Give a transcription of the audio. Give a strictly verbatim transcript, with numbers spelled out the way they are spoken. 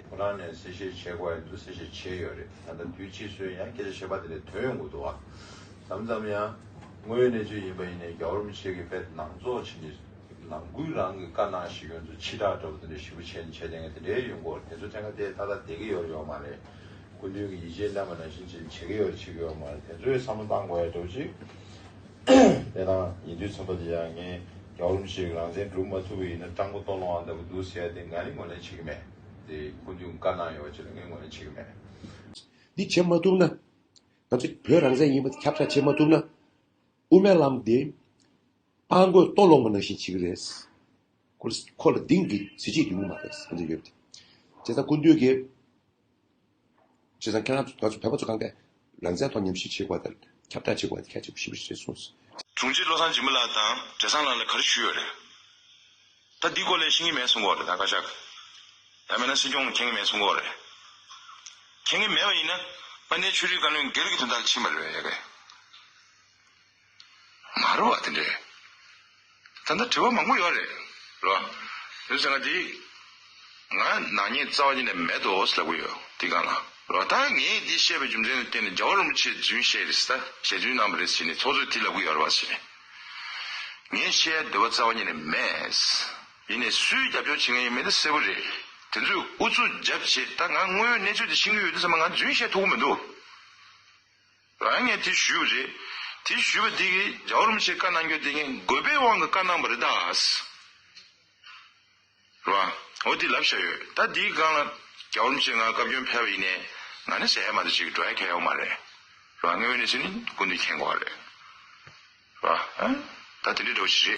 ཁོ་རང་ནས་གསལ་བཤད་བྱེད་དགོས་ཡ་འདུག་གསལ་བཤད་བྱས་ཡོད་རེད། ད་ལྟ་དུས་ཕྱིས་སུ་ཡང་སྐད་ཆ་བཤད་པ་དེ་ལས་ཐོན་ཡོང་གི་འདུག་བ། མཚམས་མཚམས་ཡང་དངོས་ཡོད་གནས་ཚུལ་ཡིན་པ་ཡིན་ནའི་རྒྱལ་བ་རིན་པོ་ཆེ་གིས་དཔེ་ནང་རྫོགས་ཕྱིན་ནས་ནང་ཁུལ་རང་གི་བཀའ་གནང་ཞིག་ཡོང་ཚུལ་ཕྱི་བསྒྲགས་འདྲ་པོ་དེ་འདྲ་ཞེ་པོ་བྱས་ནས་བྱས་བསྡད་མཁན་དེ་འདྲའི་ཡོང་གི་ཡོད་རེད། དེ་ཚོ་ཐད་ཀར་དེ་ཏག་ཏག་བསྡད་ཀྱི་ཡོད་རེད་ཡོད་མ་རེད། སྐུ་མདུན་གྱིས་ཡིད་ཆེས་གནང་བ་ནང་བཞིན་བྱས་བྱེད་ཀྱི་ཡོད་རེད་བྱེད་ཀྱི་ཡོད་མ་རེད། དེ་ཚོའི་བསམ་བློ་བཏང་དགོས་ཡ་འདྲ་པོ་ཅིག་དེ་དང་ཡིན་དུས་ཙམ་པ་དེ་ཡང་ངས་རྒྱལ་བ་རིན་པོ་ཆེ་གི་རང་བཙན་སྒྲུབ་མ་ཐུབ་པ་ཡིན་ན་སྤྲང་པོ་སྟོད་ལུང་པ་ལྟ་བུ་འདུག་ཟེར་ཡ་དེ་ང་ནི་ངོས་ལེན་བྱེད་ཀྱི་མེད། དེ་སྐུ་མདུན་བཀའ་གནང་ཡོད་པ་ཅིག་ལ་ངས་ངོས་ལེན་བྱེད་ཀྱི་མེད། འདི་བྱེད་མ་ཐུབ་ན། ང་ཚོ་བོད་རང་བཙན་ཡིན་པ་ཁྱབ་བསྒྲགས་བྱེད་མ་ཐུབ་ན། དབུ་མའི་ལམ་དེ་སྤྲང་པོ་སྟོད་ལུང་པ་ནང་བཞིན་བྱེད་ཀྱི་རེད། ཁོ་ལ་ཁོ་ལ་གདེང་གི་གཟི་བརྗིད་ཡོང་གི་མ་རེད་ཟེར་གྱི་ཡོད་དེ། བྱས་ཙང་སྐུ་མདུན་གྱིས། བྱས་ཙང་ཁྱེད་རང་ཚོ་ང་ཚོ་བོད་པ་ཚོ་གང་གས་རང་བཙན་ཐོག་ཉམས་ཞིབ་བྱེད་དགོས་དང་ཁྱབ་བསྒྲགས་བྱེད་དགོས་དེ་གལ་ཆེན་པོ་ཞེ་པོ་ཞིག་རེད་གསུངས་སོང་། དྲུང་ཆེ་བློ་བཟང་འཇིགས་མེད་ལགས་དང་བགྲེས་བཟང་ལགས་ལ་ག་རེ་ཞུས་ཡོད་རེད། ད་འདི་སྐོར་ལ་ཤེས་ཀྱི་མེད་གསུང་གི་ཡོད་རེད་ད་བཀའ་ཤག་ད་མེད་ན་སྲིད་སྐྱོང་མཁྱེན་གྱི་མེད་གསུང་གི་ཡོད་རེད། མཁྱེན་གྱི་མེད་པ་ཡིན་ན་དཔལ་ལྡན་ཆོས་རིག་བཀའ་བློན་སྒེར་གྱི་དོན་དག་ལ་ཕྱིན་པ་རེད་ཡ་གི། མ་རེད་བ་དེ་འདྲས། ད་ལྟ་དྲི་བ་མང་པོ་ཡོད་རེད། རེད་བ། ཡོད་ཟེར་ན་དེ། ང་ནག་ཉེས་རྩ་བ་ཉིད་ནས་མེད་དོ་ཟེར་ལབ་ཀྱི་ཡོད་དེ་གང་ལ། རེད་བ། ད་ངས་འདི་བཤད་པའི་རྒྱུ་མཚན་ལ་བརྟེན་ནས་རྒྱལ་བ་རིན་པོ་ཆེ་རྫུན་བཤད་རེད་ཟེར་ད་ཞལ་རྫུན་གནང་བ་རེད་ཟེར་ནས་ཚོགས་གཙོས་དེ་ལབ་ཀྱི་ཡོད་རེད་བ་ཟེར་ནས། ངས་བཤད་འདོད་པ་རྩ་བ་ཉིད་ནས་མེད། ཡིན་ནས་སུས་རྒྱབ་སྐྱོར་བྱེད་མཁན་ཡིན་མིན་དེ་གསལ་པོ་རེད། དེ་ཚོས་ཨུ་ཚུགས་རྒྱབ་བྱས་ད་ང་དངོས་ཡོད་གནས་ཚུལ་དེ་ཤེས་ཀྱི་ཡོད་དུས་ཙམ་པ་ང་རྫུན་བཤད་ཐུབ་ཀྱི་མི་འདུག་རང་ངས་དེ་ཞུས་པ་རེད། དེ་ཞུས་པ་དེ་གིས་རྒྱལ་བ་རིན་པོ་ཆེས་བཀའ་གནང་རྒྱུ་དེ་ངས་དགོས་པའི་དབང་གིས་བཀའ་གནང་བ་རེད་ད། རེད་བ། འོ་དེ་ལབ་བཞག་ཡོད། ད་དེའི་སྒང་ལ་རྒྱལ་བ་རིན་པོ་ཆེ་ང་བཀའ་བཀྱོན་ཕེབས་པ་ཡིན་ནའི་ང་ནི་ཟེར་ཡ་མ་གཏོགས་ཅིག་འགྲོ་ཡ་ཁྱོན་ཡོད་མ་རེད། རེད་བ། དངོས་ཡོད་གནས་ཚུལ་ནི་སྐུ་མདུན་མཁྱེན་དགོས་པ་རེད། རེད་བ། ཨ། ད་དེ་འདྲའི་འགྲོ་ཞིག་རེད།